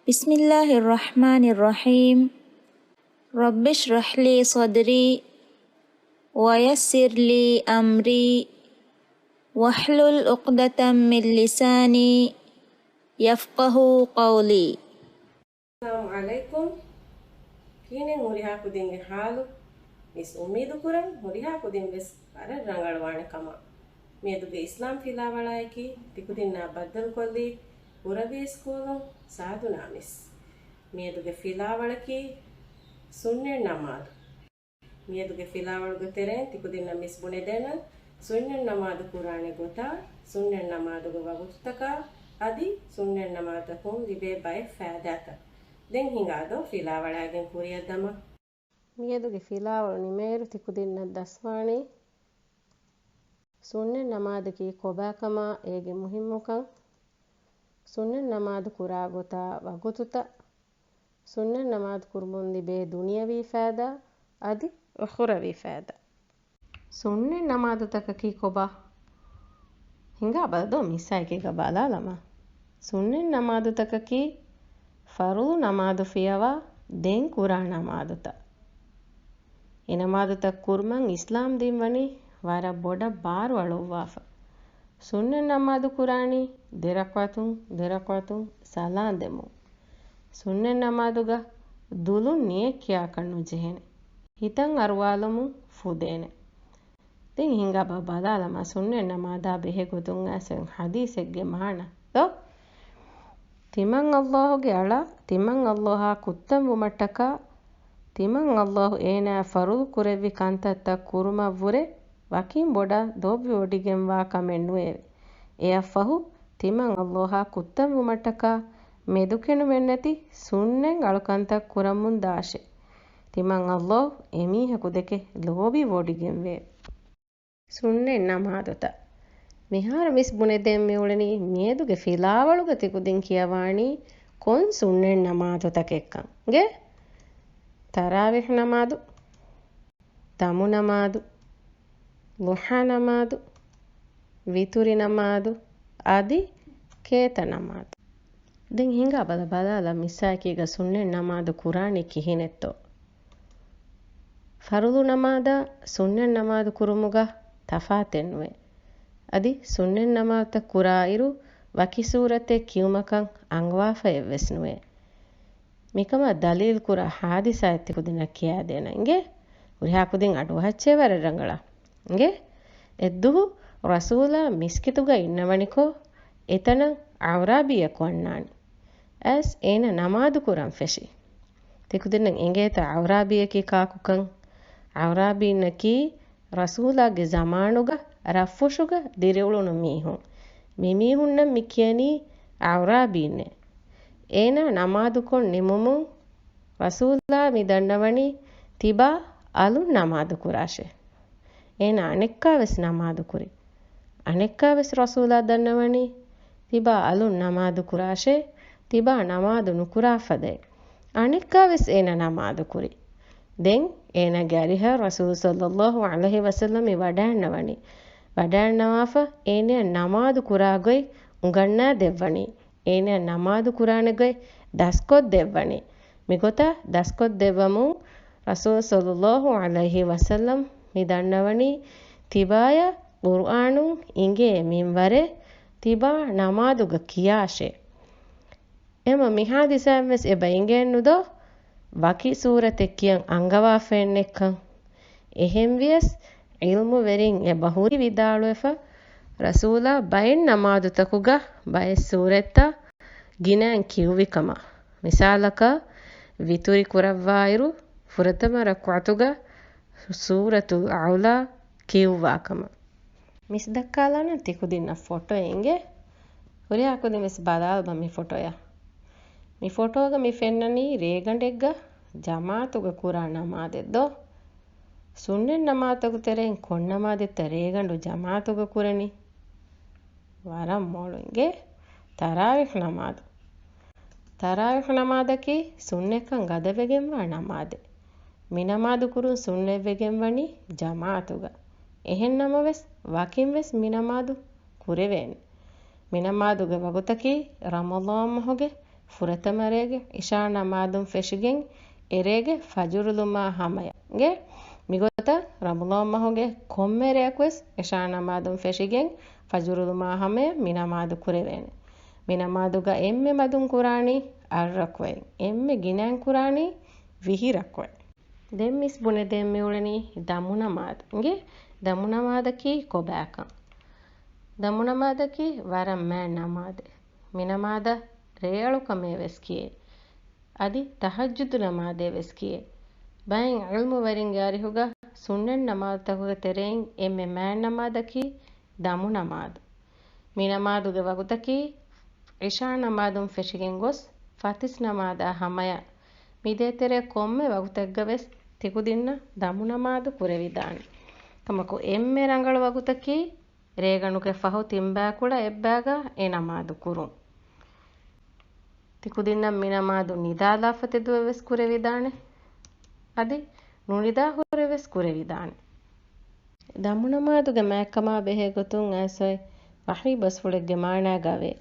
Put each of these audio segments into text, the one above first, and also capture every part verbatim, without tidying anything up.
بسم الله الرحمن الرحيم. رب اشرح لي صدري ويسر لي أمري واحلل عقدة من لساني يفقهوا قولي. އައްސަލާމު ޢަލައިކުމް. ކިހިނެއް ހުރިހާ ކުދިންގެ ޙާލު؟ މިސް އުއްމީދު ކުރަން ހުރިހާ ކުދިން ވެސް ވަރަށް ރަނގަޅުވާނެ ކަމަށް. މިއަދުގެ އިސްލާމް ފިލާވަޅާއެކީ ތިކުދިންނާ ބައްދަލުކޮށްލީ ކުރަވި ސްކޫލުން ސާދު ނާމިސް. މިއަދުގެ ފިލާވަޅަކީ ސުންނަތް ނަމާދު. މިއަދުގެ ފިލާވަޅުގެ ތެރެއިން ތިކުދިންނަށް މިސް ބުނެދޭނަން ސުންނަތް ނަމާދު ކުރާނެ ގޮތާ، ސުންނަތް ނަމާދުގެ ވަގުތުތަކާ، އަދި ސުންނަތް ނަމާދަކުން ލިބޭ ބައެއް ފައިދާތައް. ދެން ހިނގާދޯ ފިލާވަޅާގެން ކުރިއަށް ދަމަން. މިއަދުގެ ފިލާވަޅު ނިމޭއިރު ތިކުދިންނަށް ދަސްވާނީ ސުންނަތް ނަމާދަކީ ކޮބާކަމާ، އޭގެ މުހިއްމުކަން، ސުންނަތް ނަމާދު ކުރާ ގޮތާ ވަގުތުތައް، ސުންނަތް ނަމާދު ކުރުމުން ލިބޭ ދުނިޔަވީ ފައިދާ އަދި އުޚުރަވީ ފައިދާ. ސުންނަތް ނަމާދުތަކަކީ ކޮބާ؟ ހިނގާ ބަލަދޯ މިސްއާއެކީގަ ބަލާލަމާ. ސުންނަތް ނަމާދުތަކަކީ ފަރުޟު ނަމާދު ފިޔަވާ ދެން ކުރާ ނަމާދުތައް. އެ ނަމާދުތައް ކުރުމަށް އިސްލާމް ދީން ވަނީ ވަރަށް ބޮޑަށް ބާރު އަޅުއްވާފަ. ސުންނަތް ނަމާދު ކުރާނީ ދެ ރަކުޢަތުން، ދެ ރަކުޢަތުން ސަލާން ދެމުން. ސުންނަތް ނަމާދުގަ ދުލުން ނިޔަތް ކިޔާކަށް ނުޖެހޭނެ. ހިތަށް އަރުވާލުމުން ފުދޭނެ. ދެން ހިނގާބަ ބަލާލަމާ ސުންނަތް ނަމާދާ ބެހޭ ގޮތުން އައިސް ޙަދީޘެއްގެ މާނަ ދޯ؟ ތިމަން ﷲ ގެ އަޅާ، ތިމަން ﷲ އާ ކުއްތަން ވުމަށްޓަކާ، ތިމަން ﷲ އޭނާ ފަރުޟު ކުރެއްވި ކަންތައްތައް ކުރުމަށްވުރެ ވަކިން ބޮޑަށް ދޮށްވިވޮޑިގެންވާ ކަމެއް ނުވެއެވެ. އެއަށްފަހު، ތިމަން ﷲ އާ ކުއްތަން ވުމަށްޓަކާ މެދުކެނޑުމެއްނެތި ސުންނަތް އަޅުކަންތައް ކުރަމުން ދާށޭ. ތިމަން ﷲ އެމީހަކު ދެކެ ލޯބިވޮޑިގެންވެއެވެ. ސުންނަތް ނަމާދުތައް. މިހާރު މިސް ބުނެދޭން މިއުޅެނީ މިއަދުގެ ފިލާވަޅުގަ ތިކުދިން ކިޔަވާނީ ކޮން ސުންނަތް ނަމާދުތަކެއްކަން. ގެ ތަރާވީޙް ނަމާދު، ދަމު ނަމާދު، ޟުޙާ ނަމާދު، ވިތުރި ނަމާދު، އަދި ކޭތަ ނަމާދު. ދެން ހިނގާ ބަލަ ބަލާލަ މިސްއާއެކީގަ ސުންނަތް ނަމާދު ކުރާނީ ކިހިނެއްތޯ؟ ފަރުޟު ނަމާދާ ސުންނަތް ނަމާދު ކުރުމުގަ ތަފާތެއްނުވޭ. އަދި ސުންނަތް ނަމާދުތައް ކުރާއިރު ވަކި ސޫރަތެއް ކިޔުމަކަށް އަންގަވާފައެއްވެސް ނުވޭ. މިކަމަށް ދަލީލު ކުރާ ޙާދިސާއެއް ތިކުދިންނަށް ކިޔާދޭނަން އިނގޭ. ހުރިހާ ކުދިން އަޑުއަހައްޗޭ ވަރަށް ރަނގަޅަށް. އިނގޭ. އެއްދުވަހު ރަސޫލާ މިސްކިތުގަ އިންނަވަނިކޮށް، އެތަނަށް އަޢުރާބީއަކު އަންނާނެ. އައިސް އޭނަ ނަމާދު ކުރަން ފެށި. ތިކުދިންނަށް އެނގޭތަ ޢައުރާބީއަކީ ކާކުކަން؟ ޢައުރާބީންނަކީ ރަސޫލާގެ ޒަމާނުގަ ރަށްފުށުގަ ދިރިއުޅުނު މީހުން. މިމީހުންނަށް މި ކިޔަނީ ޢައުރާބީންނޭ. އޭނާ ނަމާދުކޮށް ނިމުމުން ރަސޫލާ މި ދަންނަވަނީ ތިބާ އަލުން ނަމާދު ކުރާށޭ. އޭނާ އަނެއްކާވެސް ނަމާދު ކުރި. އަނެއްކާވެސް ރަސޫލާ ދަންނަވަނީ ތިބާ އަލުން ނަމާދު ކުރާށޭ، ތިބާ ނަމާދު ނުކުރާ ފަދައިން. އަނެއްކާވެސް އޭނާ ނަމާދު ކުރި. ދެން އޭނާގެ އަރިހަށް ރަސޫލު ޞައްލައްލާހު ޢަލައިހި ވަސައްލަމް މި ވަޑައިންނަވަނީ. ވަޑައިންނަވާފަ އޭނަޔަށް ނަމާދު ކުރާ ގޮތް އުނގަންނާ ދެއްވަނީ. އޭނަޔަށް ނަމާދު ކުރާނެ ގޮތް ދަސްކޮށްދެއްވަނީ. މިގޮތަށް ދަސްކޮށްދެއްވަމުން ރަސޫލު ޞައްލައްލާހު ޢަލައިހި ވަސައްލަމް މި ދަންނަވަނީ ތިބާޔަށް ޤުރުއާނުން އިނގޭ މިންވަރެއް ތިބާ ނަމާދުގަ ކިޔާށޭ. އެމަ މި ޙާދިސާއިން ވެސް އެބަ އެނގޭނުދޯ ވަކި ސޫރަތެއް ކިޔަން އަންގަވާފައެއްނެއްކަން. އެހެންވިޔަސް ޢިލްމުވެރިން އެބަ ހުރި ވިދާޅުވެފަ ރަސޫލާ ބައެއް ނަމާދުތަކުގަ ބައެއް ސޫރަތްތައް ގިނައިން ކިޔުއްވި ކަމަށް. މިސާލަކަށް، ވިތުރި ކުރައްވާއިރު ފުރަތަމަ ރަކުޢަތުގަ ސޫރަތުލް އަޢުލާ ކިޔުއްވާ ކަމަށް. މިސް ދައްކާލާނަން ތިކުދިންނަށް ފޮޓޯއެއް އިނގޭ. ހުރިހާ ކުދިން ވެސް ބަލާލަބަ މި ފޮޓޯއަށް. މި ފޮޓޯގަ މި ފެންނަނީ ރޭގަނޑެއްގަ ޖަމާޢަތުގަ ކުރާ ނަމާދެއް ދޯ؟ ސުންނަތް ނަމާދުތަކު ތެރެއިން ކޮން ނަމާދެއްތަ ރޭގަނޑު ޖަމާޢަތުގަ ކުރަނީ؟ ވަރަށް މޮޅު އިނގޭ. ތަރާވީޙް ނަމާދު. ތަރާވީޙް ނަމާދަކީ ސުންނަތްކަން ގަދަވެގެންވާ ނަމާދެއް. މި ނަމާދު ކުރުން ސުންނަތްވެގެންވަނީ ޖަމާޢަތުގަ. އެހެން ނަމަވެސް، ވަކިން ވެސް މި ނަމާދު ކުރެވޭނެ. މި ނަމާދުގެ ވަގުތަކީ ރަމަޟާން މަހުގެ ފުރަތަމަ ރޭގެ އިޝާ ނަމާދުން ފެށިގެން އެރޭގެ ފަޖުރުލުމާ ހަމަޔަށް އިނގޭ. މިގޮތަށް ރަމަޟާން މަހުގެ ކޮންމެ ރެޔަކުވެސް އިޝާ ނަމާދުން ފެށިގެން ފަޖުރުލުމާ ހަމަޔަށް މި ނަމާދު ކުރެވޭނެ. މި ނަމާދުގަ އެންމެ މަދުން ކުރާނީ އަށް ރަކުޢަތް، އެންމެ ގިނައިން ކުރާނީ ވިހި ރަކުޢަތް. ދެން މިސް ބުނެދޭން މިއުޅެނީ ދަމުނަމާދު އިނގޭ. ދަމުނަމާދަކީ ކޮބާކަން؟ ދަމުނަމާދަކީ ވަރަށް މާތް ނަމާދެއް. މިނަމާދަށް ރޭއަޅުކަމޭ ވެސް ކިޔޭ. އަދި ތަހައްޖުދު ނަމާދޭ ވެސް ކިޔޭ. ބައެއް ޢިލްމުވެރިންގެ އަރިހުގަ ސުންނަތް ނަމާދުތަކުގެ ތެރެއިން އެންމެ މާތް ނަމާދަކީ ދަމުނަމާދު. މި ނަމާދުގެ ވަގުތަކީ ޢިޝާ ނަމާދުން ފެށިގެން ގޮސް ފަތިސް ނަމާދާ ހަމަޔަށް. މި ދޭތެރޭ ކޮންމެ ވަގުތެއްގަ ވެސް ތިކުދިންނަށް ދަމުނަމާދު ކުރެވިދާނެ. ކަމަކު އެންމެ ރަނގަޅު ވަގުތަކީ ރޭގަނޑުގެ ފަހު ތިންބައިކުޅަ އެއްބައިގަ އެ ނަމާދު ކުރުން. ތިކުދިންނަށް މި ނަމާދު ނިދާލާފަ ތެދުވެވެސް ކުރެވިދާނެ. އަދި ނުނިދާ ހުރެވެސް ކުރެވިދާނެ. ދަމުނަމާދުގެ މާތްކަމާ ބެހޭ ގޮތުން އައިސް އޮތް ވަޙީ ބަސްފުޅެއްގެ މާނާގަ ވޭ.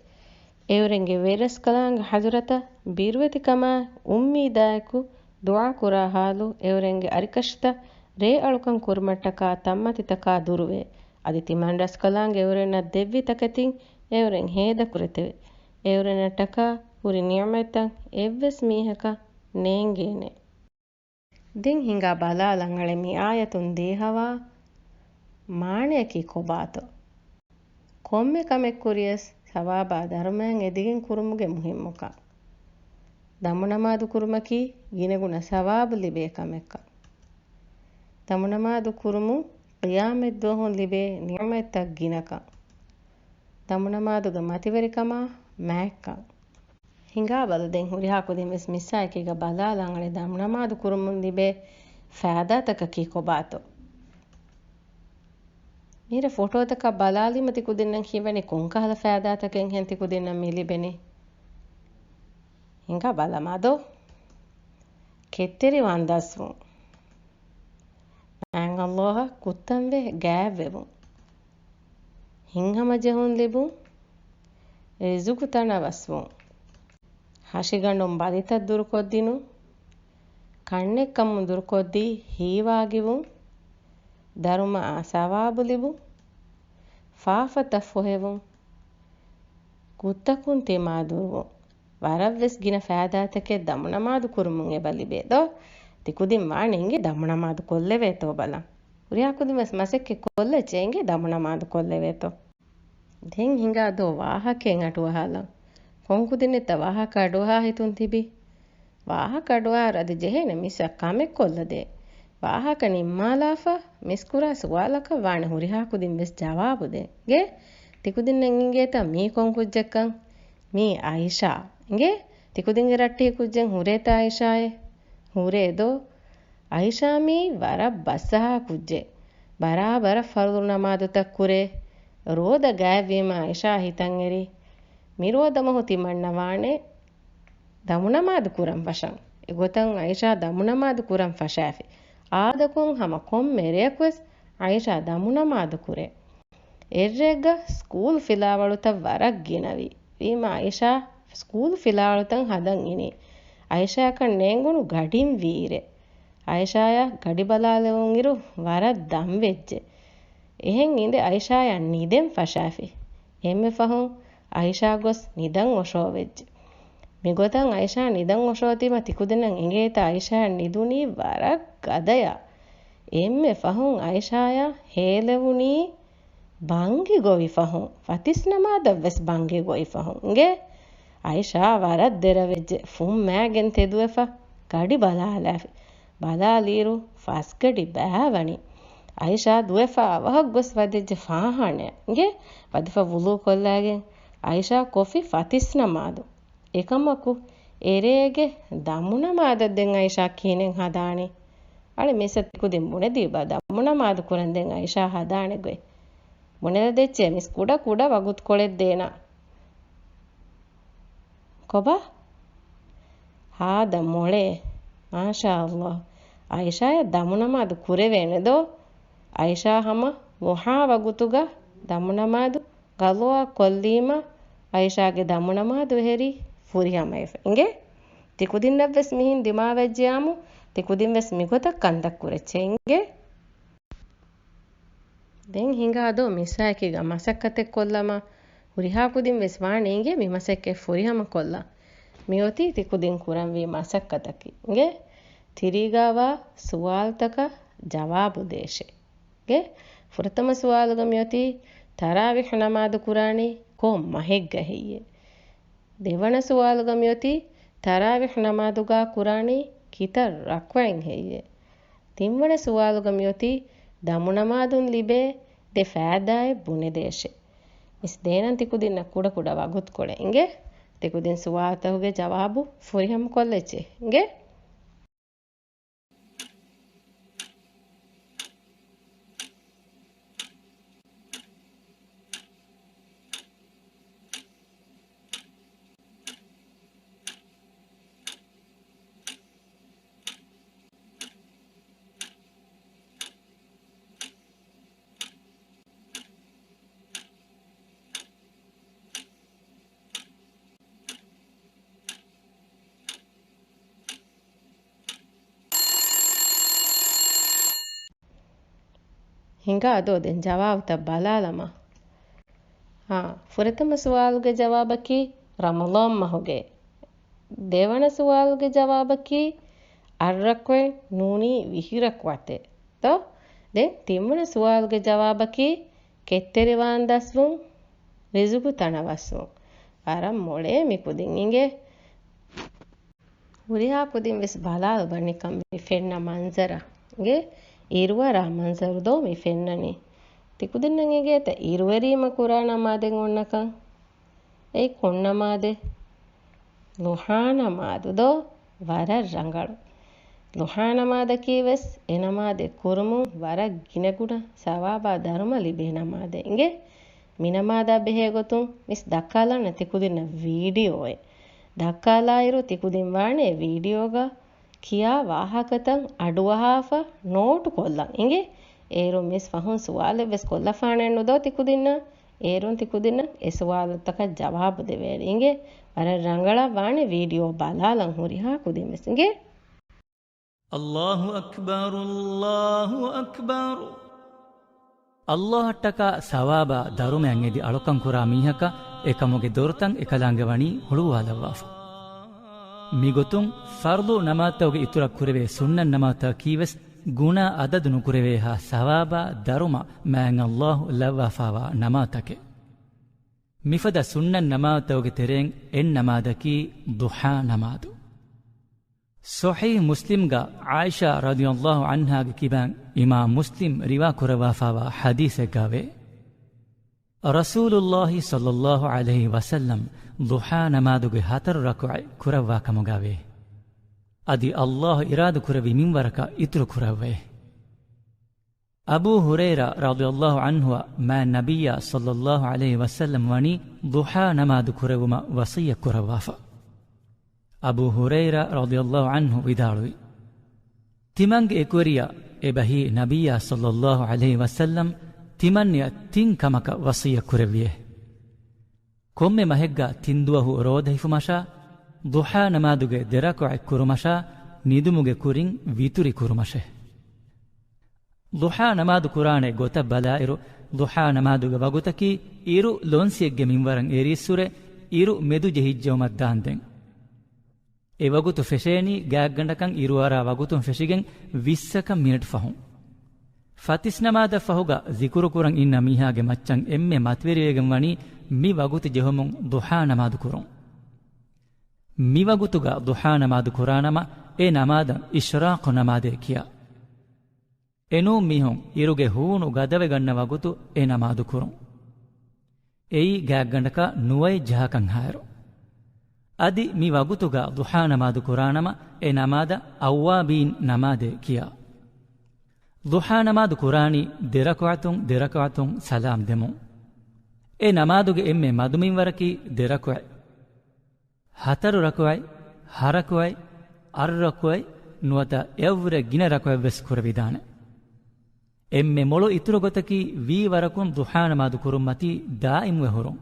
އެއުރެންގެ ވެރިރަސްކަލާނގެ ޙަޟްރަތަށް ބިރުވެތިކަމާ އުއްމީދާއެކު ދުޢާ ކުރާ ޙާލު އެއުރެންގެ އަރިކަށިތައް ރޭއަޅުކަން ކުރުމަށްޓަކާ ތަންމަތިތަކާ ދުރުވޭ. އަދި ތިމަންރަސްކަލާނގެ އެއުރެންނަށް ދެއްވި ތަކެތިން އެއުރެން ހޭދަކުރެތެވެ. އެއުރެންނަށްޓަކާ ހުރި ނިޢުމަތްތައް އެއްވެސް މީހަކަށް ނޭނގޭނެ. ދެން ހިނގާ ބަލާލަން އަޅެ މި އާޔަތުން ދޭހަވާ މާނަޔަކީ ކޮބާތޯ؟ ކޮންމެ ކަމެއް ކުރިޔަސް ސަވާބާ ދަރުމައިން އެދިގެން ކުރުމުގެ މުހިއްމުކަން. ދަމުނަމާދު ކުރުމަކީ ގިނަގުނަ ސަވާބު ލިބޭ ކަމެއްކަން. ދަމުނަމާދު ކުރުމުން ޤިޔާމަތްދުވަހުން ލިބޭ ނިޢުމަތްތައް ގިނަކަން. ދަމުނަމާދުގެ މަތިވެރިކަމާ މާތްކަން. ހިނގާބަލަ ދެން ހުރިހާ ކުދިން ވެސް މިސްއާއެކީގަ ބަލާލަން އަޅެ ދަމުނަމާދު ކުރުމުން ލިބޭ ފައިދާތަކަކީ ކޮބާތޯ؟ މިރޭ ފޮޓޯތަކަށް ބަލާލީމަ ތިކުދިންނަށް ހީވަނީ ކޮންކަހަލަ ފައިދާތަކެއްހެން ތިކުދިންނަށް މި ލިބެނީ؟ ހިނގާ ބަލަމާދޯ. ކެތްތެރިވަން ދަސްވުން. މާތް ﷲ އަށް ކުއްތަންވެ ގާތްވެވުން. ހިތްހަމަޖެހުން ލިބުން. ރިޒުގު ތަނަވަސްވުން. ހަށިގަނޑުން ބަލިތައް ދުރުކޮށްދިނުން. ކަންނެއްކަމުން ދުރުކޮށްދީ ހީވާގިވުން. ދަރުމައާ ސަވާބު ލިބުން. ފާފަތައް ފޮހެވުން. ކުށްތަކުން ތިމާ ދުރުވުން. ވަރަށްވެސް ގިނަ ފައިދާތަކެއް ދަމުނަމާދު ކުރުމުން އެބަ ލިބޭ ދޯ؟ ތިކުދިން ވާނެ އިނގޭ ދަމުނަމާދު ކޮށްލެވޭތޯ ބަލަން. ހުރިހާ ކުދިން ވެސް މަސައްކަތް ކޮށްލައްޗޭ އިނގޭ ދަމުނަމާދު ކޮށްލެވޭތޯ؟ ދެން ހިނގާ ދޯ ވާހަކައެއް އަޑުއަހާލަން. ކޮން ކުދިންނެއްތަ ވާހަކަ އަޑުއަހާ ހިތުން ތިބީ؟ ވާހަކަ އަޑުއަހާއިރު އަދި ޖެހޭނެ މިސްއަށް ކަމެއް ކޮށްލަދޭ. ވާހަކަ ނިންމާލާފަ މިސް ކުރާ ސުވާލަކަށް ވާނެ ހުރިހާ ކުދިން ވެސް ޖަވާބު ދޭން. އިނގޭ؟ ތިކުދިންނަށް އިނގޭތަ މީ ކޮން ކުއްޖެއްކަން؟ މީ އައިޝާ. އިނގޭ؟ ތިކުދިންގެ ރައްޓެހި ކުއްޖެއް ހުރޭތަ އައިޝާއޭ؟ ހުރޭ ދޯ؟ އައިޝާ މީ ވަރަށް ބަސްއަހާ ކުއްޖެއް. ބަރާބަރަށް ފަރުޟު ނަމާދުތައް ކުރޭ. ރޯދަ ގާތްވީމަ އައިޝާ ހިތަށް އެރީ، މި ރޯދަމަހު ތިމަންނަ ވާނެ ދަމުނަމާދު ކުރަން ފަށަން. އެގޮތަށް އައިޝާ ދަމުނަމާދު ކުރަން ފަށާފި. އާދަކޮށް ހަމަ ކޮންމެ ރެޔަކުވެސް އައިޝާ ދަމުނަމާދު ކުރޭ. އެއްރެއެއްގަ ސްކޫލް ފިލާވަޅުތައް ވަރަށް ގިނަވި. ވީމަ އައިޝާ ސްކޫލް ފިލާވަޅުތައް ހަދަން އިނީ. އައިޝާއަކަށް ނޭނގުނު ގަޑިން ވީއިރެއް. އައިޝާއަށް ގަޑި ބަލާލެވުން އިރު ވަރަށް ދަން ވެއްޖެ. އެހެން އިނދެ އައިޝާއަށް ނިދެން ފަށާފި. އެންމެ ފަހުން އައިޝާ ގޮސް ނިދަން އޮށޯވެއްޖެ. މިގޮތަށް އައިޝާ ނިދަން އޮށޯތީމަ ތިކުދިންނަށް އެނގޭތަ އައިޝާއަށް ނިދުނީ ވަރަށް ގަދަޔަށް. އެންމެ ފަހުން އައިޝާއަށް ހޭލެވުނީ ބަންގި ގޮވި ފަހުން، ފަތިސް ނަމާދަށް ވެސް ބަންގި ގޮވި ފަހުން. އިނގޭ؟ އައިޝާ ވަރަށް ދެރަވެއްޖެ، ފުން މާގެން ތެދުވެފަ ގަޑި ބަލާލާފި. ބަލާލިއިރު ފަސްގަޑި ބައިވަނީ. އައިޝާ ދުވެފަ އަވަހަށް ގޮސް ވަދެއްޖެ ފާހާނަޔަށް. އިނގޭ؟ ވަދެފަ ވުޟޫ ކޮށްލާގެން އައިޝާ ކޮށްފި ފަތިސް ނަމާދު. އެކަމަކު، އެރޭގެ ދަމުނަމާދަށް ދެން އައިޝާ ކިހިނެއް ހަދާނީ؟ އަޅެ މިސްއަށް ތިކުދިން ބުނެދީބަ ދަމުނަމާދު ކުރަން ދެން އައިޝާ ހަދާނެ ގޮތް. ބުނެލަދެއްޗޭ މިސް ކުޑަ ކުޑަ ވަގުތުކޮޅެއް ދޭނަ. ކޮބާ؟ ހާދަ މޮޅޭ. މާޝާﷲ. އައިޝާޔަށް ދަމުނަމާދު ކުރެވޭނެ ދޯ؟ އައިޝާ ހަމަ ޟުޙާ ވަގުތުގަ ދަމުނަމާދު ގަޟާ ކޮށްލީމަ، އައިޝާގެ ދަމުނަމާދު އެހެރީ ފުރިހަމަވެފަ އިނގޭ. ތިކުދިންނަށްވެސް މިހިން ދިމާވެއްޖެއްޔާމު، ތިކުދިންވެސް މިގޮތަށް ކަންތައް ކުރެއްޗޭ އިނގޭ. ދެން ހިނގާދޯ މިސްވާކީގަ މަސައްކަތެއް ކޮށްލަމާ، ހުރިހާ ކުދިން ވެސް ވާނެ އިނގޭ މި މަސައްކަތް ފުރިހަމަ ކޮށްލާ. މިއޮތީ ތިކުދިން ކުރަންވީ މަސައްކަތަކީ އިނގޭ. ތިރީގަވާ ސުވާލުތަކަށް ޖަވާބު ދޭށޭ. ގެ ފުރަތަމަ ސުވާލުގަ މިއޮތީ ތަރާވިހް ނަމާދު ކުރާނީ ކޮން މަހެއްގަ ހެއްޔޭ؟ ދެވަނަ ސުވާލުގަ މިއޮތީ ތަރާވިހް ނަމާދުގަ ކުރާނީ ކިތައް ރަކުޢަތް ހެއްޔޭ؟ ތިންވަނަ ސުވާލުގަ މިއޮތީ ދަމުނަމާދުން ލިބޭ ދެ ފާއިދާއެއް ބުނެދޭށޭ. މިސް ދޭނަން ތިކުދިންނަށް ކުޑަކުޑަ ވަގުތުކޮޅެއް އިނގޭ. ތިކުދިން ސުވާލުތަކުގެ ޖަވާބު ފުރިހަމަ ކޮށްލައްޗޭ އިނގޭ. ހިނގާ ދޯ ދެން ޖަވާބުތައް ބަލާލަމާ. އާ، ފުރަތަމަ ސުވާލުގެ ޖަވާބަކީ ރަމަޟާން މަހުގެ. ދެވަނަ ސުވާލުގެ ޖަވާބަކީ އަށް ރަކުޢަތް ނޫނީ ވިހި ރަކުޢަތެއް ތޯ؟ ދެން ތިންވަނަ ސުވާލުގެ ޖަވާބަކީ ކެތްތެރިވާން ދަސްވުން، ރިޒުގު ތަނަވަސްވުން. ވަރަށް މޮޅޭ މި ކުދިން އިނގޭ. ހުރިހާ ކުދިން ވެސް ބަލާލަބަ ނިކަން މި ފެންނަ މަންޒަރަށް. އިނގޭ އިރުއަރާ މަންޒަރު ދޯ މި ފެންނަނީ. ތިކުދިންނަށް އެނގޭތަ އިރުއެރީމަ ކުރާ ނަމާދެއް އޮންނަކަން؟ އެއީ ކޮން ނަމާދެއް؟ ޟުޙާ ނަމާދު ދޯ؟ ވަރަށް ރަނގަޅު. ޟުޙާ ނަމާދަކީ ވެސް އެ ނަމާދެއް ކުރުމުން ވަރަށް ގިނަގުނަ ސަވާބާ ދަރުމަ ލިބޭ ނަމާދެއް. އިނގޭ މި ނަމާދާ ބެހޭ ގޮތުން މިސް ދައްކާލަން ތިކުދިންނަށް ވީޑިއޯއެއް. ދައްކާލާއިރު ތިކުދިން ވާނެ ވީޑިއޯގަ ކިޔާ ވާހަކަތައް އަޑުއަހާފަ ނޯޓު ކޮށްލަން އިނގޭ. އޭރުން މިސް ފަހުން ސުވާލެއް ވެސް ކޮށްލަފާނެއްނު ދޯ ތިކުދިންނަށް؟ އޭރުން ތިކުދިންނަށް އެ ސުވާލުތަކަށް ޖަވާބު ދެވޭނެ އިނގޭ. ވަރަށް ރަނގަޅަށް ވާނެ ވީޑިއޯ ބަލާލަން ހުރިހާ ކުދިން ވެސް އިނގޭ. އައްލާހު އަކްބަރު، އައްލާހު އަކްބަރު. އައްލާހަށްޓަކާ ސަވާބާ ދަރުމައަށް އެދި އަޅުކަން ކުރާ މީހަކަށް އެކަމުގެ ދޮރުތައް އެކަލާނގެ ވަނީ ހުޅުވާލައްވާފަ. މިގޮތުން ފަރުޟު ނަމާދުތަކުގެ އިތުރަށް ކުރެވޭ ސުންނަތް ނަމާދުތަކަކީ ވެސް ގުނާ އަދަދު ނުކުރެވޭހާ ސަވާބާ ދަރުމަ މާތް އައްލާހު ލައްވާފާވާ ނަމާދުތަކެއް. މިފަދަ ސުންނަތް ނަމާދުތަކުގެ ތެރެއިން އެއް ނަމާދަކީ ޟުޙާ ނަމާދު. ޞަޙީޙު މުސްލިމްގަ ޢާއިޝާ ރަޟިޔައްލާހު ޢަންހާގެ ކިބައިން އިމާމް މުސްލިމް ރިވާ ކުރައްވާފާވާ ޙަދީޘެއްގައިވޭ، ރަސޫލުއްލާހި ޞައްލައްލާހު ޢަލައިހި ވަސައްލަމް ޟުޙާ ނަމާދުގެ ހަތަރު ރަކުޢަތް ކުރައްވާ ކަމުގައިވޭ. އަދި އައްލާހު އިރާދަ ކުރެއްވި މިންވަރަކަށް އިތުރު ކުރައްވައޭ. އަބޫ ހުރައިރާ ރަޟިޔައްލާހު ޢަންހުއަށް މާތް ނަބިއްޔާ ޞައްލައްލާހު ޢަލައިހި ވަސައްލަމް ވަނީ ޟުޙާ ނަމާދު ކުރެއްވުމަށް ވަޞިއްޔަތް ކުރައްވާފަ. އަބޫ ހުރައިރާ ރަޟިޔައްލާހު ޢަންހު ވިދާޅުވި، ތިމަންގެ އެކުވެރިޔާ އެބަހީ ނަބިއްޔާ ޞައްލައްލާހު ޢަލައިހި ވަސައްލަމް ތިމަންނަޔަށް ތިން ކަމަކަށް ވަޞިއްޔަތް ކުރެއްވިއޭ. ކޮންމެ މަހެއްގަ ތިން ދުވަހު ރޯދަ ހިފުމަށާ، ޟުޙާ ނަމާދުގެ ދެ ރަކުޢަތް ކުރުމަށާ، ނިދުމުގެ ކުރިން ވިތުރި ކުރުމަށޭ. ޟުޙާ ނަމާދު ކުރާނެ ގޮތަށް ބަލާއިރު، ޟުޙާ ނަމާދުގެ ވަގުތަކީ އިރު ލޮންސިއެއްގެ މިންވަރަށް އެރީއްސުރެ އިރު މެދު ޖެހިއްޖެއުމަށް ދާންދެން. އެ ވަގުތު ފެށޭނީ ގާތްގަނޑަކަށް އިރުއަރާ ވަގުތުން ފެށިގެން ވިއްސަކަށް މިނެޓު ފަހުން. ފަތިސް ނަމާދަށް ފަހުގަ ޒިކުރު ކުރަން އިންނަ މީހާގެ މައްޗަށް އެންމެ މަތިވެރިވެގެން ވަނީ މި ވަގުތު ޖެހުމުން ޟުޙާ ނަމާދު ކުރުން. މި ވަގުތުގަ ޟުޙާ ނަމާދު ކުރާނަމަ، އެ ނަމާދަށް އިޝްރާޤު ނަމާދޭ ކިޔާ. އެނޫން މީހުން އިރުގެ ހޫނު ގަދަވެގަންނަ ވަގުތު އެ ނަމާދު ކުރުން. އެއީ ގާތްގަނޑަކަށް ނުވައެއް ޖަހަކަށް ހާއިރު. އަދި މި ވަގުތުގަ ޟުޙާ ނަމާދު ކުރާނަމަ، އެ ނަމާދަށް އައްވާބީން ނަމާދޭ ކިޔާ. ޟުޙާ ނަމާދު ކުރާނީ ދެ ރަކުޢަތުން، ދެ ރަކުޢަތުން ސަލާމް ދެމުން. އެ ނަމާދުގެ އެންމެ މަދު މިންވަރަކީ ދެ ރަކުޢަތް. ހަތަރު ރަކުޢަތް، ހަ ރަކުޢަތް، އަށް ރަކުޢަތް ނުވަތަ އެއަށްވުރެ ގިނަ ރަކުޢަތްވެސް ކުރެވިދާނެ. އެންމެ މޮޅު އިތުރު ގޮތަކީ ވީ ވަރަކުން ޟުޙާ ނަމާދު ކުރުންމަތީ ދާއިމްވެ ހުރުން.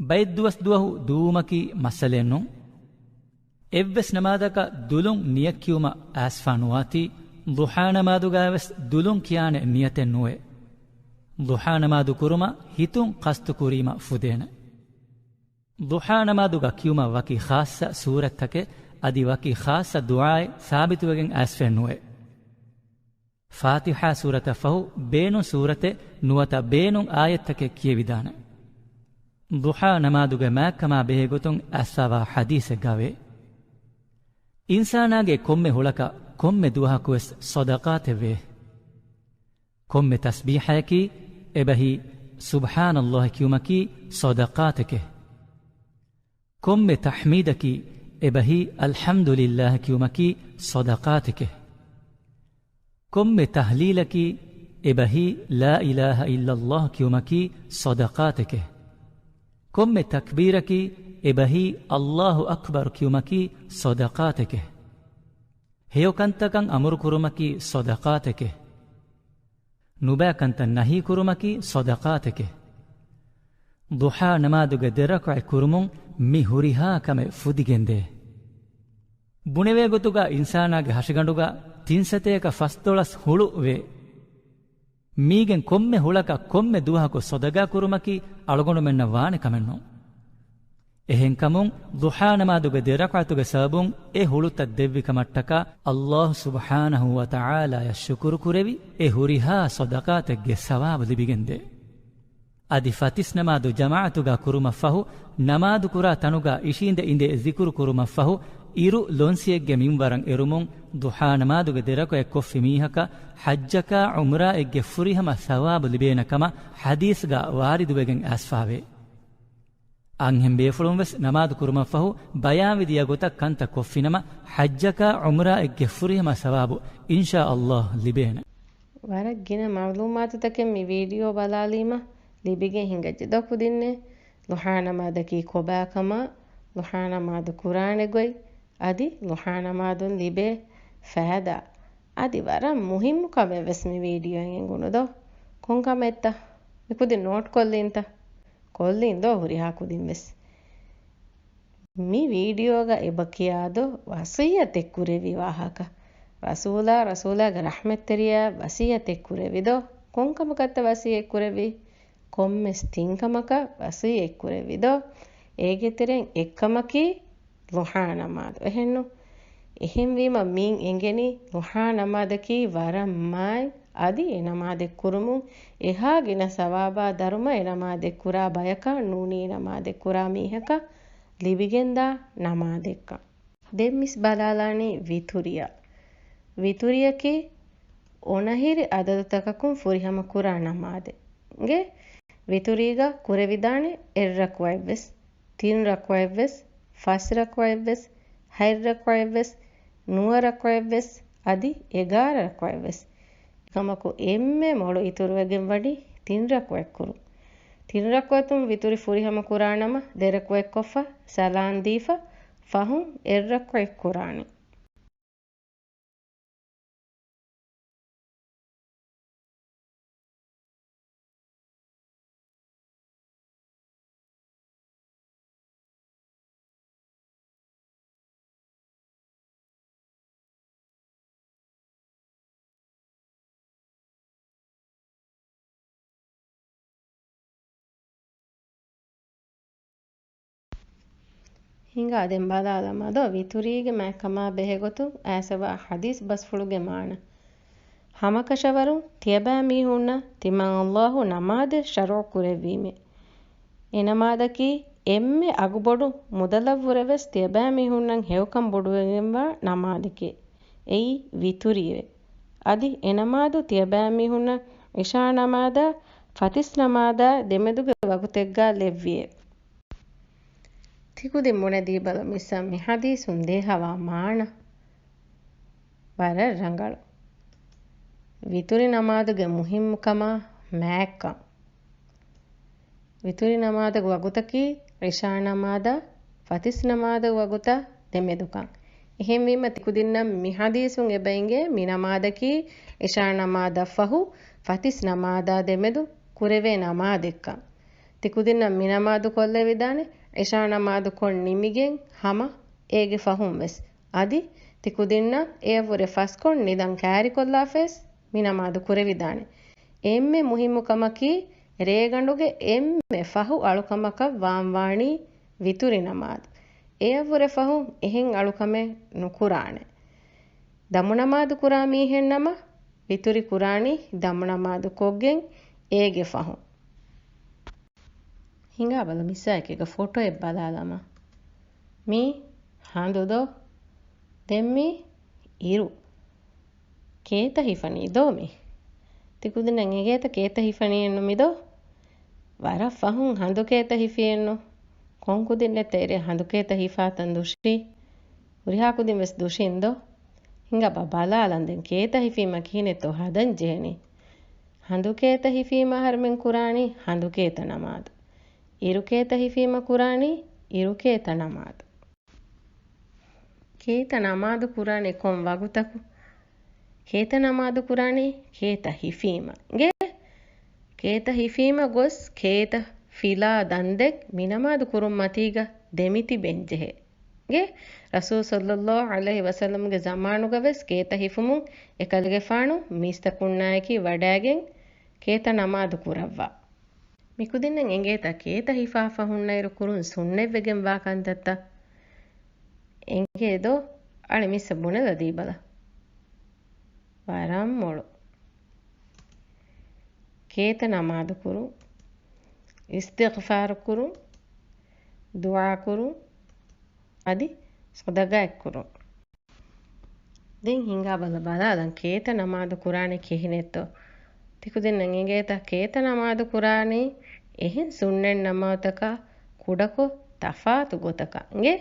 ބައެއްދުވަސް ދުވަހު ދުވުމަކީ މައްސަލައެއް ނޫން. އެއްވެސް ނަމާދަކަށް ދުލުން ނިޔަތް ކިޔުމަށް އައިސްފާ ނުވާތީ، ޟުޙާ ނަމާދުގައިވެސް ދުލުން ކިޔާނެ ނިޔަތެއް ނުވޭ. ޟުޙާ ނަމާދު ކުރުމަށް ހިތުން ޤަޞްދު ކުރީމަ ފުދޭނެ. ޟުޙާ ނަމާދުގަ ކިޔުމަށް ވަކި ޚާއްޞަ ސޫރަތްތަކެއް އަދި ވަކި ޚާއްޞަ ދުޢާއެއް ސާބިތުވެގެން އައިސްފައެއް ނުވޭ. ފާތިޙާ ސޫރަތަށް ފަހު ބޭނުން ސޫރަތެއް ނުވަތަ ބޭނުން އާޔަތްތަކެއް ކިޔެވިދާނެ. ޟުޙާ ނަމާދުގެ މާތްކަމާ ބެހޭގޮތުން އައިސްފާވާ ޙަދީޘެއްގައިވޭ. އިންސާނާގެ ކޮންމެ ހުޅަކަށް ކޮންމެ ދުވަހަކުވެސް ޞަދަޤާތެއްވޭ. ކޮންމެ ތަސްބީޙަޔަކީ އެބަހީ ސުބްޙާނަﷲ ކިޔުމަކީ ޞަދަޤާތެކެ. ކޮންމެ ތަޙްމީދަކީ އެބަހީ އަލްޙަމްދުލިއްލާހް ކިޔުމަކީ ޞަދަޤާތެކެ. ކޮންމެ ތަހްލީލަކީ އެބަހީ ލާ އިލާހަ އިއްލައްލާހް ކިޔުމަކީ ޞަދަޤާތެކެ. ކޮންމެ ތަކްބީރަކީ އެބަހީ އައްލާހު އަކްބަރު ކިޔުމަކީ ޞަދަޤާތެކެ. ހެޔޮކަންތަކަށް އަމުރުކުރުމަކީ ޞަދަޤާތެކެ. ނުބައިކަންތައް ނަހީކުރުމަކީ ޞަދަޤާތެކެ. ޟުޙާ ނަމާދުގެ ދެރަކުޢަތް ކުރުމުން މި ހުރިހާ ކަމެއް ފުދިގެންދޭ. ބުނެވޭގޮތުގަ އިންސާނާގެ ހަށިގަނޑުގަ ތިންސަތޭކަ ފަސްދޮޅަސް ހުޅު ވޭ. މީގެން ކޮންމެ ހުޅަކަށް ކޮންމެ ދުވަހަކު ޞަދަޤާ ކުރުމަކީ އަޅުގަނޑުމެންނަށް ވާނެ ކަމެއް ނޫން. އެހެންކަމުން، ޟުޙާ ނަމާދުގެ ދެ ރަކުޢަތުގެ ސަބަބުން އެ ހުޅުތައް ދެއްވި ކަމަށްޓަކާ، އައްލާހު ސުބްޙާނަހު ވަ ތަޢާލާޔަށް ޝުކުރު ކުރެވި، އެ ހުރިހާ ޞަދަޤާތެއްގެ ސަވާބު ލިބިގެންދޭ. އަދި ފަތިސް ނަމާދު ޖަމާޢަތުގަ ކުރުމަށްފަހު، ނަމާދު ކުރާ ތަނުގަ އިށީނދެ އިނދެ ޒިކުރު ކުރުމަށްފަހު، އިރު ލޮންސިއެއްގެ މިންވަރަށް އެރުމުން، ޟުޙާ ނަމާދުގެ ދެ ރަކުޢަތް ކޮށްފި މީހަކަށް ޙައްޖަކާ ޢުމްރާއެއްގެ ފުރިހަމަ ސަވާބު ލިބޭނެ ކަމަށް ޙަދީޘްގަ ވާރިދުވެގެން އައިސްފާވޭ. އަންހެން ބޭފުޅުން ވެސް ނަމާދު ކުރުމަށްފަހު ބަޔާންވެ ދިޔަ ގޮތަށް ކަންތައް ކޮށްފިނަމަ، ޙައްޖަކާ ޢުމްރާއެއްގެ ފުރިހަމަ ސަވާބު އިންޝާ ﷲ ލިބޭނެ. ވަރަށް ގިނަ މަޢުލޫމާތުތަކެއް މި ވީޑިއޯ ބަލާލީމަ ލިބިގެން ހިނގައްޖެ ދޯ ކުދިންނޭ. ޟުޙާ ނަމާދަކީ ކޮބާކަމާ، ޟުޙާ ނަމާދު ކުރާނެ ގޮތް، އަދި ޟުޙާ ނަމާދުން ލިބޭ ފައިދާ. އަދި ވަރަށް މުހިއްމު ކަމެއް ވެސް މި ވީޑިއޯއިން އެނގުނު ދޯ. ކޮން ކަމެއްތަ؟ މި ކުދިން ނޯޓް ކޮށްލީންތަ؟ ކޮށްލީން ދޯ ހުރިހާ ކުދިން ވެސް. މި ވީޑިއޯގަ އެބަ ކިޔާ ދޯ ވަޞިއްޔަތެއް ކުރެއްވި ވާހަކަ. ރަސޫލާ، ރަސޫލާގެ ރަޙްމަތްތެރިޔާ ވަޞިއްޔަތެއް ކުރެއްވި ދޯ؟ ކޮން ކަމަކަށްތަ ވަޞިއްޔަތް ކުރެއްވީ؟ ކޮންމެސް ތިން ކަމަކަށް ވަޞިއްޔަތް ކުރެއްވި ދޯ؟ އޭގެ ތެރެއިން އެއްކަމަކީ ޟުޙާ ނަމާދު. އެހެންނު؟ އެހެންވީމަ މިއިން އެނގެނީ ޟުޙާ ނަމާދަކީ ވަރަށް މާތް، އަދި އެ ނަމާދެއް ކުރުމުން އެހާ ގިނަ ސަވާބާ ދަރުމަ އެ ނަމާދެއް ކުރާ ބަޔަކަށް ނޫނީ އެ ނަމާދެއް ކުރާ މީހަކަށް ލިބިގެންދާ ނަމާދެއްކަން. ދެން މިސް ބަލާލާނީ ވިތުރިއަށް. ވިތުރިއަކީ އޮނަހިރި އަދަދުތަކަކުން ފުރިހަމަ ކުރާ ނަމާދެއް. އިނގޭ؟ ވިތުރީގަ ކުރެވިދާނެ އެއް ރަކުޢަތްވެސް، ތިން ރަކުޢަތްވެސް، ފަސް ރަކުޢަތްވެސް، ހަތް ރަކުޢަތްވެސް، ނުވަ ރަކުޢަތްވެސް، އަދި އެގާރަ ރަކުޢަތްވެސް. އެކަމަކު އެންމެ މޮޅު އިތުރުވެގެން ވަނީ ތިން ރަކުޢަތް ކުރުން. ތިން ރަކުޢަތުން ވިތުރި ފުރިހަމަ ކުރާނަމަ، ދެ ރަކުޢަތް ކޮށްފަ، ސަލާން ދީފަ، ފަހުން އެއް ރަކުޢަތް ކުރާނެ. ހިނގާ ދެން ބަލާލަމާ ދޯ ވިތުރީގެ މާތްކަމާ ބެހޭގޮތުން އައިސްފާވާ ޙަދީޘް ބަސްފުޅުގެ މާނަ. ހަމަކަށަވަރުން ތިޔަބައިމީހުންނަށް ތިމަން ﷲ ނަމާދެއް ޝަރުޢު ކުރެއްވީމޭ. އެ ނަމާދަކީ އެންމެ އަގުބޮޑު މުދަލަށްވުރެވެސް ތިޔަބައިމީހުންނަށް ހެޔޮކަން ބޮޑުވެގެންވާ ނަމާދެކޭ. އެއީ ވިތުރީވެ. އަދި އެ ނަމާދު ތިޔަބައިމީހުންނަށް ޢިޝާ ނަމާދާ ފަތިސް ނަމާދާ ދެމެދުގެ ވަގުތެއްގާ ލެއްވިއެވެ. ތިކުދިން ބުނެދީބަލަ މިސްއަށް މި ޙަދީޘުން ދޭހަވާ މާނަ ވަރަށް ރަނގަޅު. ވިތުރި ނަމާދުގެ މުހިއްމުކަމާ މާތްކަން. ވިތުރި ނަމާދުގެ ވަގުތަކީ ޢިޝާ ނަމާދާ ފަތިސް ނަމާދުގެ ވަގުތާ ދެމެދުކަން. އެހެންވީމަ ތިކުދިންނަށް މި ޙަދީޘުން އެބައިނގޭ މި ނަމާދަކީ ޢިޝާ ނަމާދަށްފަހު ފަތިސް ނަމާދާ ދެމެދު ކުރެވޭ ނަމާދެއްކަން. ތިކުދިންނަށް މިނަމާދު ކޮށްލެވިދާނެ، އިޝާ ނަމާދު ކޮށް ނިމިގެން ހަމަ އޭގެ ފަހުން ވެސް. އަދި ތިކުދިންނަށް އެޔަށްވުރެ ފަސްކޮށް ނިދަން ކާރިކޮށްލާފަވެސް މިނަމާދު ކުރެވިދާނެ. އެންމެ މުހިއްމު ކަމަކީ، ރޭގަނޑުގެ އެންމެ ފަހު އަޅުކަމަކަށް ވާންވާނީ ވިތުރި ނަމާދު. އެޔަށްވުރެ ފަހު އެހެން އަޅުކަމެއް ނުކުރާނެ. ދަމުނަމާދު ކުރާ މީހެއްނަމަ، ވިތުރި ކުރާނީ ދަމުނަމާދު ކޮށްގެން އޭގެ ފަހުން. ހިނގާބަލަ މިސާއެކޭގަ ފޮޓޯއެއް ބަލާލަމާ. މީ ހަނދު ދޯ؟ ދެން މީ އިރު. ކޭތަ ހިފަނީ ދޯ މީ؟ ތިކުދިންނަށް އެނގޭތަ ކޭތަ ހިފަނީއެއްނު މި ދޯ؟ ވަރަށް ފަހުން ހަނދު ކޭތަ ހިފިއެއްނު. ކޮން ކުދިންނެއްތަ އިރެއް ހަނދު ކޭތަ ހިފާތަން ދުށީ؟ ހުރިހާ ކުދިން ވެސް ދުށިން ދޯ؟ ހިނގާބަ ބަލާލަން ދެން ކޭތަ ހިފީމަ ކިހިނެއްތޯ ހަދަން ޖެހެނީ. ހަނދު ކޭތަ ހިފީމަ އަހަރުމެން ކުރާނީ ހަނދު ކޭތަ ނަމާދު. އިރު ކޭތަ ހިފީމަ ކުރާނީ އިރު ކޭތަ ނަމާދު. ކޭތަ ނަމާދު ކުރާނީ ކޮން ވަގުތަކު؟ ކޭތަ ނަމާދު ކުރާނީ ކޭތަ ހިފީމަ. ގެ ކޭތަ ހިފީމަ ގޮސް ކޭތަ ފިލާ ދަންދެން މިނަމާދު ކުރުން މަތީގަ ދެމިތިބެން ޖެހޭ. ގެ ރަސޫލު ޞައްލައްލާހު ޢަލައިހި ވަސައްލަމްގެ ޒަމާނުގަ ވެސް ކޭތަ ހިފުމުން އެކަލޭގެފާނު މީސްތަކުންނާއެކީ ވަޑައިގެން ކޭތަ ނަމާދު ކުރައްވާ. މިކުދިންނަށް އެނގޭތަ ކޭތަ ހިފާފަ ހުންނައިރު ކުރުން ސުންނަތްވެގެންވާ ކަންތައްތައް؟ އެނގޭ ދޯ؟ އަޅެ މިސް ބުނެލަދީބަލަ. ވަރަށް މޮޅު. ކޭތަ ނަމާދު ކުރުން، އިސްތިޣްފާރު ކުރުން، ދުޢާ ކުރުން، އަދި ޞަދަޤާތް ކުރުން. ދެން ހިނގާބަލަ ބަލާލަން ކޭތަ ނަމާދު ކުރާނީ ކިހިނެއްތޯ؟ ތިކުދިންނަށް އެނގޭތަ ކޭތަ ނަމާދު ކުރާނީ އެހެން ސުންނަތް ނަމާދުތަކާ ކުޑަކޮށް ތަފާތު ގޮތަކަށް؟ އިނގޭ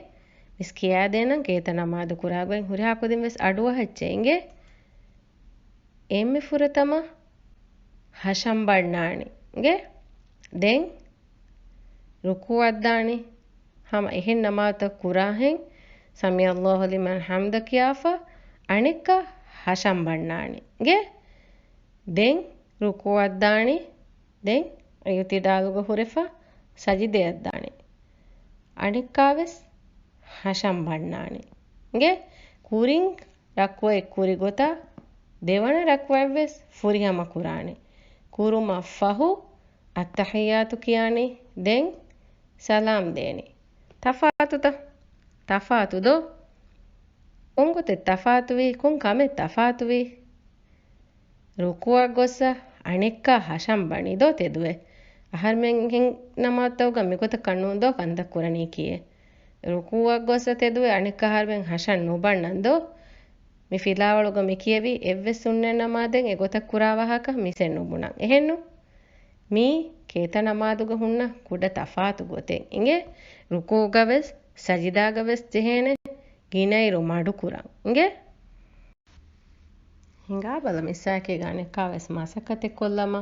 މިސް ކިޔާދޭނަން ކޭތަ ނަމާދު ކުރާގޮތް ހުރިހާ ކުދިން ވެސް އަޑުއަހައްޗޭ. އިނގޭ އެންމެ ފުރަތަމަ ހަށަން ބަންނާނީ. އިނގޭ ދެން ރުކޫޢަށްދާނީ. ހަމަ އެހެން ނަމާދުތައް ކުރާހެން ސަމިޢަﷲ ލިމަން ޙަމްދަ ކިޔާފަ އަނެއްކާ ހަށަން ބަންނާނީ. އިނގޭ ދެން ރުކޫޢަށްދާނީ. ދެން އިޢުތިދާލުގަ ހުރެފަ ސަޖިދަޔަށްދާނީ. އަނެއްކާވެސް ހަށަން ބަންނާނީ. އިނގޭ ކުރިން ރަކުޢަތް ކުރި ގޮތަށް ދެވަނަ ރަކުޢަތްވެސް ފުރިހަމަ ކުރާނީ. ކުރުމަށް ފަހު އައްތަޙިއްޔާތު ކިޔާނީ. ދެން ސަލާމް ދޭނީ. ތަފާތުތަ؟ ތަފާތު ދޯ؟ ކޮން ގޮތެއް ތަފާތުވީ؟ ކޮން ކަމެއް ތަފާތުވީ؟ ރުކޫޢަށް ގޮއްސަ އަނެއްކާ ހަށަން ބަނީ ދޯ ތެދުވެ؟ އަހަރުމެން އެހެން ނަމާދުތަކުގަ މިގޮތަކަށް ނޫން ދޯ ކަންތައް ކުރަނީކީއެއް؟ ރުކޫޢަށް ގޮއްސަ ތެދުވެ އަނެއްކާ އަހަރުމެން ހަށަން ނުބަންނަން ދޯ؟ މި ފިލާވަޅުގަ މި ކިޔެވި އެއްވެސް ސުންނަތް ނަމާދެއް އެގޮތަށް ކުރާ ވާހަކަ މިސެއް ނުބުނަން. އެހެންނު؟ މީ ކޭތަ ނަމާދުގަ ހުންނަ ކުޑަ ތަފާތު ގޮތެއް. އިނގޭ ރުކޫޢުގަ ވެސް ސަޖިދާގަ ވެސް ޖެހޭނެ ގިނައިރު މަޑުކުރަން. އިނގޭ ހިނގާބަލަ މިސްއާކީގަ އަނެއްކާވެސް މަސައްކަތެއް ކޮށްލަމާ.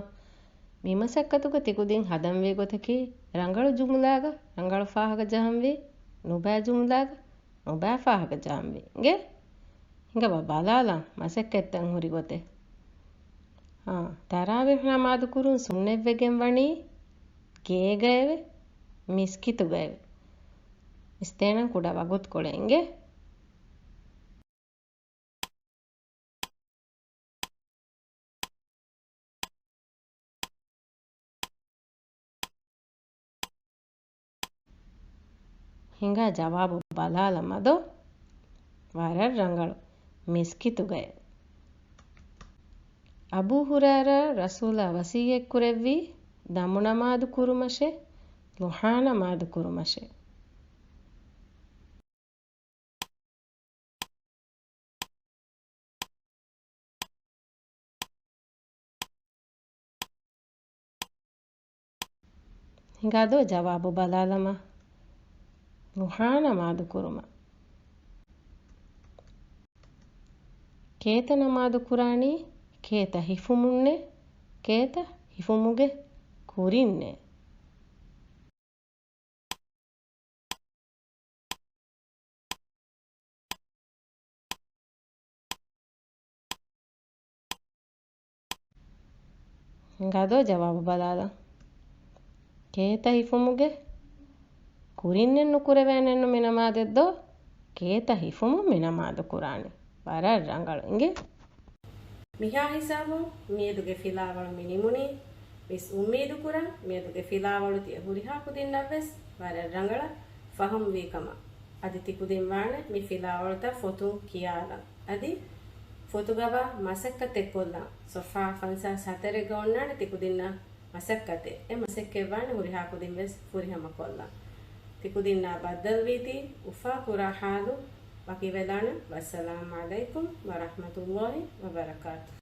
މި މަސައްކަތުގަ ތިކުދިން ހަދަންވީ ގޮތަކީ ރަނގަޅު ޖުމުލާގަ ރަނގަޅު ފާހަގަ ޖަހަންވީ، ނުބައި ޖުމުލާގަ ނުބައި ފާހަގަ ޖަހަންވީ. އިނގޭ؟ ހިނގަބަ ބަލާލަން މަސައްކަތްތައް ހުރި ގޮތެއް. އާ، ތަރާވީޙް ނަމާދު ކުރުން ސުންނަތްވެގެން ވަނީ ގޭގައެވެ. މިސްކިތުގައެވެ. މިސްދޭނަން ކުޑަ ވަގުތުކޮޅެއް. އިނގޭ؟ ހިނގާ ޖަވާބު ބަލާލަމާ ދޯ؟ ވަރަށް ރަނގަޅު. މިސްކިތުގައެވެ. އަބޫ ހުރައިރާ ރަސޫލާ ވަޞިއްޔަތްކުރެއްވީ ދަމުނަމާދު ކުރުމަށޭ، ޟުޙާ ނަމާދު ކުރުމަށޭ. ހިނގާދޯ ޖަވާބު ބަލާލަމާ. ޟުޙާ ނަމާދު ކުރުމަށް. ކޭތަ ނަމާދު ކުރާނީ؟ ކޭތަ ހިފުމުންނޭ؟ ކޭތަ ހިފުމުގެ ކުރިންނޭ؟ ހިނގާދޯ ޖަވާބު ބަލާލަން. ކޭތަ ހިފުމުގެ ކުރިންނެއް ނުކުރެވޭނެއްނު މި ނަމާދެއްދޯ؟ ކޭތަ ހިފުމުން މި ނަމާދު ކުރާނީ؟ ވަރަށް ރަނގަޅު. އިނގޭ. މިހާ ހިސާބުން މިއަދުގެ ފިލާވަޅު މި ނިމުނީ. މިސް އުއްމީދު ކުރަން މިއަދުގެ ފިލާވަޅު ތިޔަ ހުރިހާ ކުދިންނަށްވެސް ވަރަށް ރަނގަޅަށް ފަހުމް ވީ ކަމަށް. އަދި ތިކުދިން ވާނެ މި ފިލާވަޅުތައް ފޮތުން ކިޔާލަން. އަދި ފޮތުގަވާ މަސައްކަތެއް ކޮށްލަން. ޞަފްޙާ ފަންސާސް ހަތަރެއްގަ އޮންނާނެ ތިކުދިންނަށް މަސައްކަތެއް. އެ މަސައްކަތް ވާނެ ހުރިހާ ކުދިން ވެސް ފުރިހަމަ ކޮށްލަން. ތިކުދިންނާ ބައްދަލުވީތީ އުފާ ކުރާ ޙާލު ވަކިވެލާނަން. ވައްސަލާމް ޢަލައިކުމް ވަރަޙްމަތުﷲ ވަބަރަކާތު.